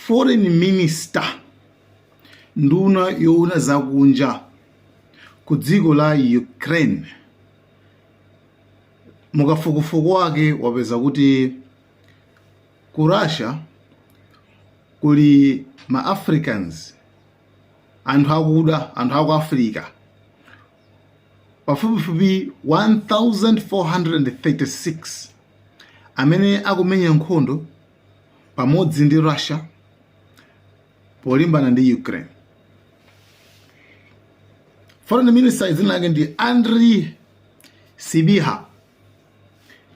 Foreign minister, nduna yoona zakunja ku dziko la Ukraine, mukafukufuku wake wapeza kuti ku Russia kuli ma Africans, anthu akuda, anthu aku Africa pafupifupi 1436 amene akumenya nkhondo pamodzi ndi Russia polimbana ndi Ukraine. Foreign minister dzina lake ndi Andriy Sybiha.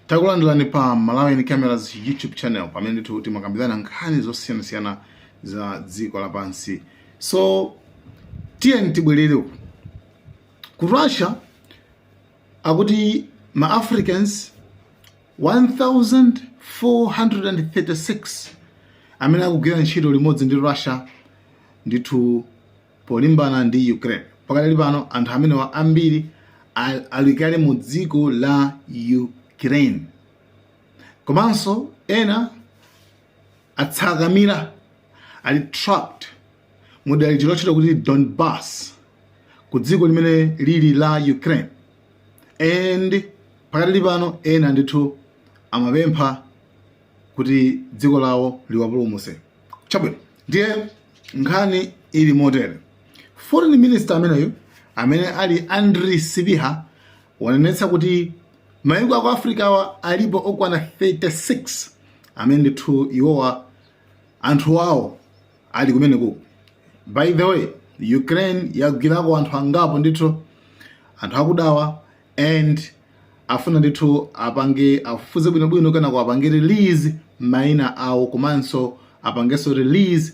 Takulandirani pa Malawian Cameras YouTube channel, pamene ndithu timakambirana nkhani zosiyanasiyana za dziko lapansi. So tiyeni tibwerere uku ku Russia. Akuti ma Africans 1436 amene akugwira ntchito limodzi ndi Russia ndithu polimbana ndi Ukraine. Pakadali pano anthu amenewa ambiri alikale mu dziko la Ukraine, komanso ena atsakamira, ali trapped mu dera lotchedwa kuti Donbass ku dziko limene lili la Ukraine. And pakadali pano ena ndithu amapempha kuti dziko lawo liwapulumutse. Chabwino, ndiye nkhani ili motere. Foreign minister ameneyo, amene ali Andriy Sybiha, wanenetsa kuti mayiko aku Africa awa alipo okwana 36 amene ndithu iwowa anthu awo ali kumeneko. By the way, Ukraine yagwirako anthu angapo ndithu, anthu akudawa, and afuna ndithu apange afufuze bwinobwino, kenako apange release mayina awo, komanso apangenso release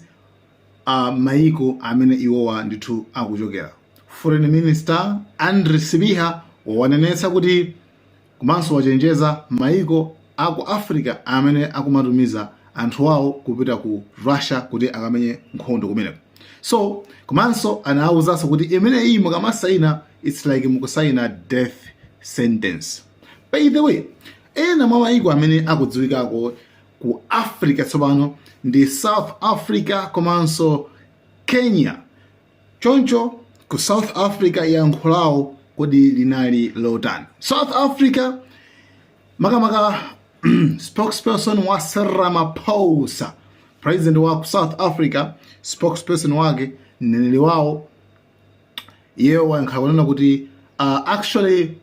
mayiko amene iwowa ndithu akuchokera. Foreign minister Andriy Sybiha wanenetsa kuti, komanso wachenjeza mayiko aku Africa amene akumatumiza anthu awo kupita ku Russia kuti akamenye nkhondo kumeneko. So komanso anawuzanso kuti imene iyi mukamasayina, it's like mukusayina death sentence. By the way, ena mwa mayiko amene akudziwikako ku Africa tsopano ndi South Africa komanso Kenya. Choncho ku South Africa yankho lawo kodi linali lotani? South Africa, makamaka spokesperson wa Cyril Ramaphosa, president wa ku South Africa, spokesperson wake, mneneri wawo, iye wayankha kunena kuti "Actually,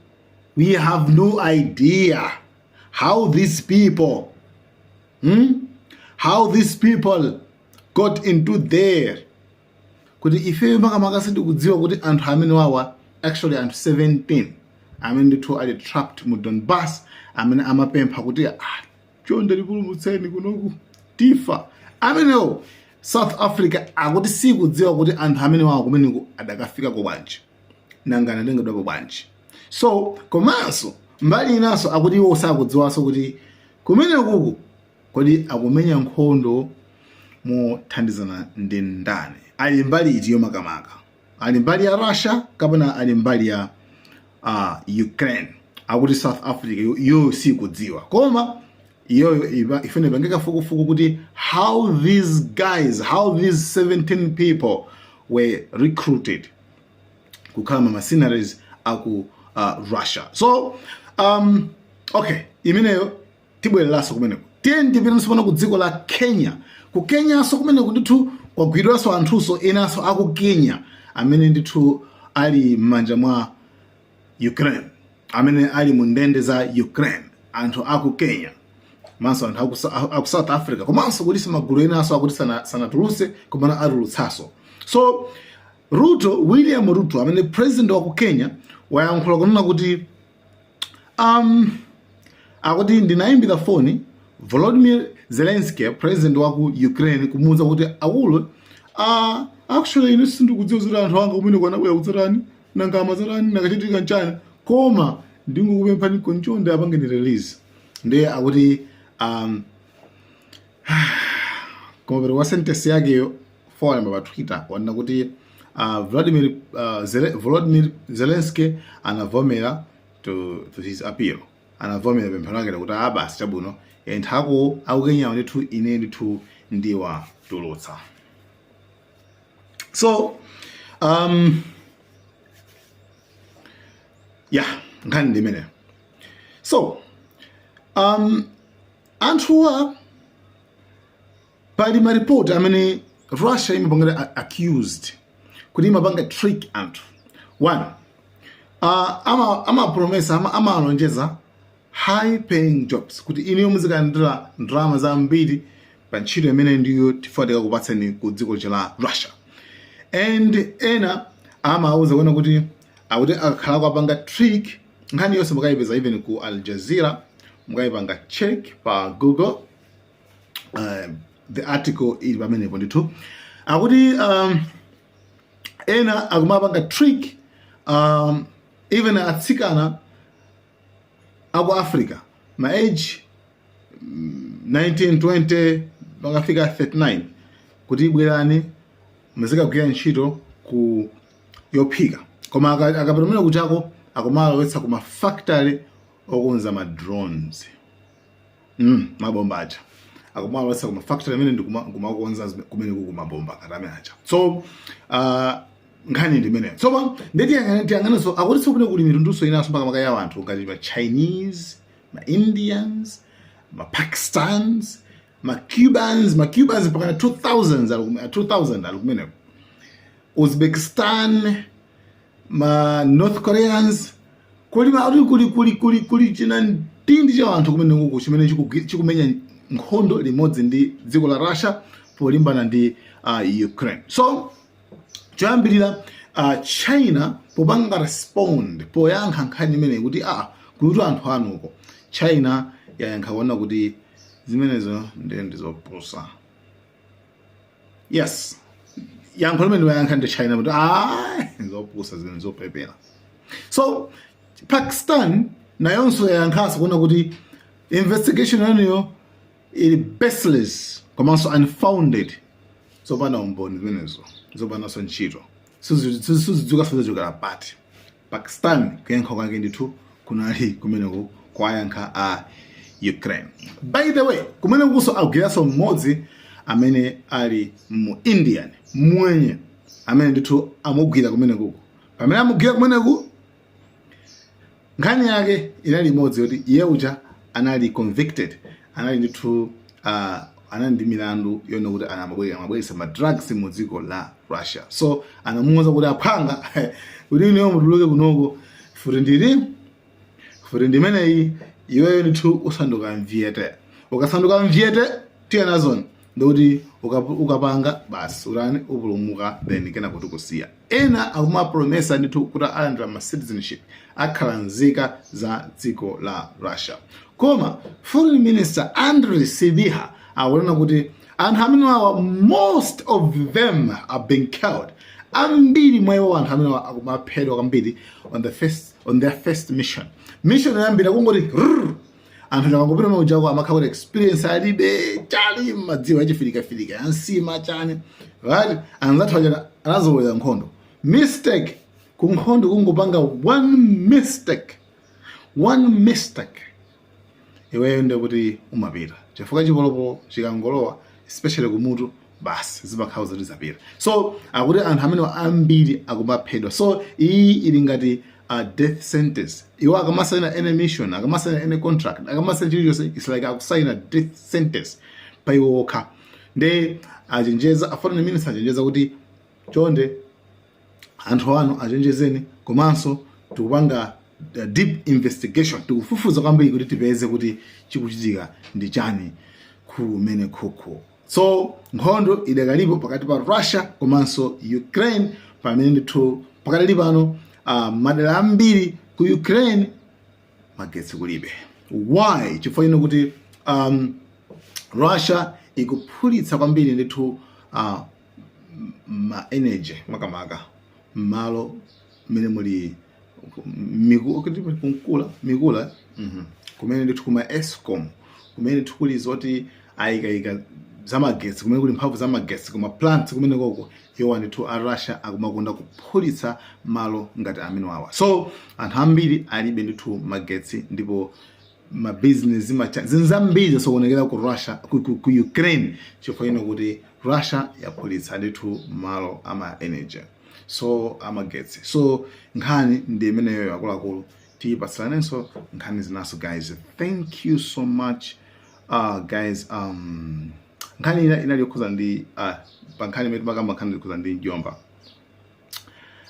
we have no idea how these people, How these people got into there." Kuti ifeyo makamaka sitikudziwa kuti anthu amene wawa, actually anthu 17 amene ndithu ali trapped mu Donbass, amene amapempha kuti, "Ah, chonde tipulumutseni kunoku, tifa," amenewo South Africa akuti sikudziwa kuti anthu amene wawa kumeneko adakafikako bwanji, nanga anatengedwapo bwanji. So komanso mbali inanso akuti iwo sakudziwanso kuti kumenekuku kodi akumenya nkhondo mothandizana ndi ndani, ali mbali itiyo makamaka, ali mbali ya Russia kapena ali mbali ya Ukraine. Akuti South Africa iyo sikudziwa, koma iyoyo ifene ipange kafukufuku kuti how these guys, how these 17 people were recruited kukhala ma mercenaries aku Russia. So okay, imeneyo tibwereranso kumeneko. Tiye tipitenso pano ku dziko la Kenya. Ku Kenyanso kumeneko ndithu kwagwidwanso anthunso enanso aku Kenya amene ndithu ali m'manja mwa Ukraine, amene ali mu ndende za Ukraine, anthu aku Kenya komanso anthu aku South Africa, komanso kutinso magulu enanso akuti sanatulutse komana atulutsanso. So Ruto, William Ruto, amene president wa ku Kenya, wayankhula kunena kuti akuti ndinayimbira foni Volodymyr Zelensky, president wa ku Ukraine, kumuwuza kuti, "Akulu, actually ine sindikudziwa zoti anthu anga kumene kwanabwera kudzatani, nanga amadzatani, nakachitika nchani, koma ndingokupemphani konchonde apangeni release." Ndiye akuti koma wa sentence yakeyo fowalemba pa Twitter, wanena kuti Volodymyr Zelensky anavomera to his appeal, anavomera pemphero lake kuti, "Ah, basi, chabwino, anthu ako akukenyawo ndithu ine ndithu." Ndiwatulutsa. So yeah, nkhani ndi imeneyo. So anthuwa, pali maripoti amene Russia imapanga accused kuti imapanga trick anthu. One, amapromesa, amalonjeza high paying jobs, kuti inuyo muzikalandira ndalama zambiri pa ntchito imene ndiyo tifuna tikakupatseni ku dziko la Russia. And ena amauza kuona kuti akuti akakhala kupanga trick. Nkhani yonse mukayipeza even ku Al Jazeera, mukayipanga check pa Google, the article ili pamenepo ndithu. Akuti ena akumapanga trick even atsikana aku Africa, ma age 19, 20 pakafika 39, kuti bwerani muzikagwira ntchito ku yophika, koma akapita kumene kuchako akumalowetsa ku mafactory okonza ma drones, mabomba aja. Akumalowetsa ku mafactory amene ndi kumakonza kumene kuku mabomba ngati amene aja. So nkhani ndi imeneyo. So ndeti tiyang'anenso, akuti kumene kuli mitundunso inanso, makamaka ya anthu ngati ma Chinese, ma Indians, ma Pakistans, ma Cubans. Ma Cubans mpakana 2000 2000 ali kumeneko, Uzbekistan, ma North Koreans. Kuli kuli china mtindi cha anthu kumene kuku chimene chikumenya nkhondo limodzi ndi dziko la Russia polimbana ndi Ukraine. So choyambirira, China popanga respond, poyankha nkhani imeneyi kuti kulitu anthu anuko, China yayankha kuona kuti zimenezo ndiye ndizopusa. Yes, yankho limene wayankha ndi China kuti zopusa zimene, zopepera. So Pakistan nayonso yayankhanso kuona kuti investigation yanuyo ili baseless komanso unfounded, zopanda umboni zimenezo, zopandanso ntchito, sizidziwika sizichokera pati. Pakistan kuyankha kwake ndithu kunali kumeneko kwayankha a Ukraine. By the way, kumene kuso agwiranso mmodzi amene ali mu Indian, mwenye amene ndithu amugwira kumene kuko. Pamene amugwira kumeneku, nkhani yake inali imodzi yoti iye uja anali convicted, anali ndithu anali ndi milandu yona kuti amabweretsa ma drugs mu dziko la Russia. So anamuwuza kuti, "Aphwanga, kuti ineyo mutuluke kunoko, futi ndili futi ndimeneyi, iweyo ndithu usanduka mvyete. Ukasanduka mvyete, tiye nazoni, ndikuti ukapanga basi utani, upulumuka, then kena kuti kusiya." Ena akumapromesa ndithu kuti alandira ma citizenship, akhala nzika za dziko la Russia. Koma foreign minister Andrei Sybiha akunena kuti anthu amene awa, most of them are being killed. Ambiri mwa iwo anthu amene akumaphedwa kwambiri on their first mission. Mission yoyambira kungoti rrr, anthu akangopita maujako amakhala kuti experience alibe, chali madziwo achifilikafilika yansima chani, right? Anzathu aja anazolowera nkhondo. Mistake ku nkhondo, kungopanga one mistake, one mistake, iweyo ndekuti umapita, chifukwa chipolopolo chikangolowa, especially kumutu, basi, zimakhala zoti zapita. So akuti anthu amene ambiri akumaphedwa. So iyi ili ngati a death sentence. Iwo akamasaina any mission, akamasaina any contract, akamasaina chilichonse, it's like akusaina death sentence pa iwo okha. Nde achenjeza, a foreign minister achenjeza kuti chonde anthu anu achenjezeni, komanso tikupanga deep investigation, tikufufuza kwambiri kuti tipeze kuti chikuchitika ndi chani kumene khuku. So nkhondo idakalipo pakati pa Russia komanso Ukraine, pamene ndithu pakatali pano madera ambiri ku Ukraine magetsi kulibe. Why? Chifukwa ino kuti Russia ikuphulitsa kwambiri ndithu ma energy, makamaka mmalo mmene muli kunkula mikula, kumene ndithu kuma Eskom, kumene ndithu kuli zoti ayikayika zamagetsi, kumene kuli mphamvu zamagetsi, kuma plants kumene koko, iwo ndithu a Russia akumakonda kuphulitsa malo ngati amene wawa. So anthu ambiri alibe ndithu magetsi, ndipo Mabizinesi macha zinthu zambiri zasokonekera ku Russia, ku Ukraine, chifukwa ino kuti Russia yaphulitsa ndithu malo ama energy, so amagetsi. So nkhani ndi imeneyo, akuluakulu. Tiyipatsalanenso nkhani zinaso, guys. Thank you so much, guys. Nkhani ina inali yokhuza ndi pa nkhani imene timakamba, nkhani yokhuza ndi mjomba.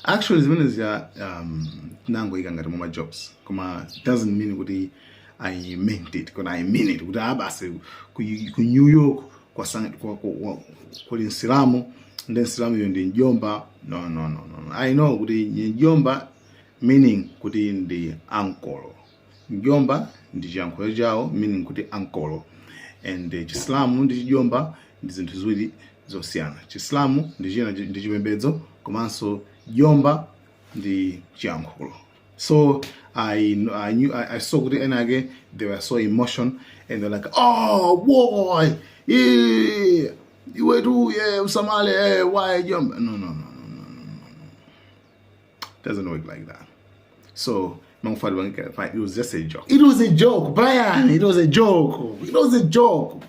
Actually, zimene zija tinangoyika ngati mwa jokes, koma it doesn't mean kuti I meant it, kuti I mean it, kuti abasi ku New York kuli Msilamu, ndi Msilamu iyo ndi mjomba. No, no, no, no. I know kuti mjomba meaning kuti ndi ankolo. Mjomba ndi chiyankhulo chawo, meaning kuti ankolo, and Chisilamu ndi chijomba ndi zinthu ziwiri zosiyana. Chisilamu ndi china, ndi chipembedzo, komanso jomba ndi chiyankhulo. So I saw kuti ena ake, they were so emotion and they're like, "Oh boy, yeah, iwetu, yeah, usamale, eh, why jomba?" No, no, no, no, no, no, no, doesn't work like that. So mangufati, it was just a joke. It was a joke, Brian. It was a joke. It was a joke.